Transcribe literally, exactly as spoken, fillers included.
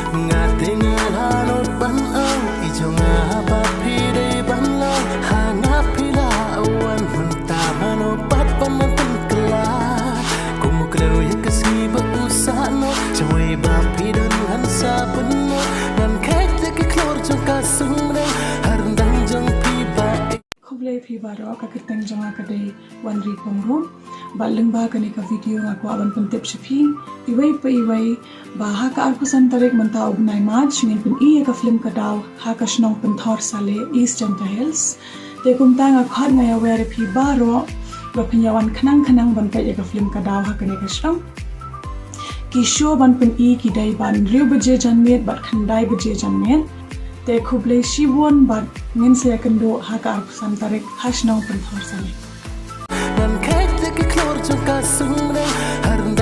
Nga te nga la nud ban ong, i jong nga ba phi dei ban long. Ha nga phi la wan mynta mano pat ban man pynkylla. Kum u kleu ïa ka sngi ba u sah noh, jawei ba phi don ngan sa bun noh. Ngan kheit ïa ki khlur jong ka sungmreng, ha ryndang jong phi ba. Khublei phi baroh, ka kyrteng jong nga ka dei Wanri Pyngrope. Bad lyngba kane ka video nga kwah ban pyntip sha phi iwei pa iwei ba ha ka arphew san tarik mynta u bnai March ngin pyn-i ïa ka film Ka Daw ha ka shnong Pynthor Sale, East Jaintia Hills. Te kumta nga khot nga ïawer ïa phi baroh ba phin ïa wan khnang khnang ban peit ïa ka film Ka Daw ha kane ka shnong. Ki show ban pyn-i ki dei ban hynriew baje janmiet bad khyndai baje janmiet. Te khublei shibun bad ngin sa ïakynduh ha ka arphew san tarik ha shnong Pynthor Sale. Ngan kheit ïa ki khlur jong ka sungmreng, ha ryndang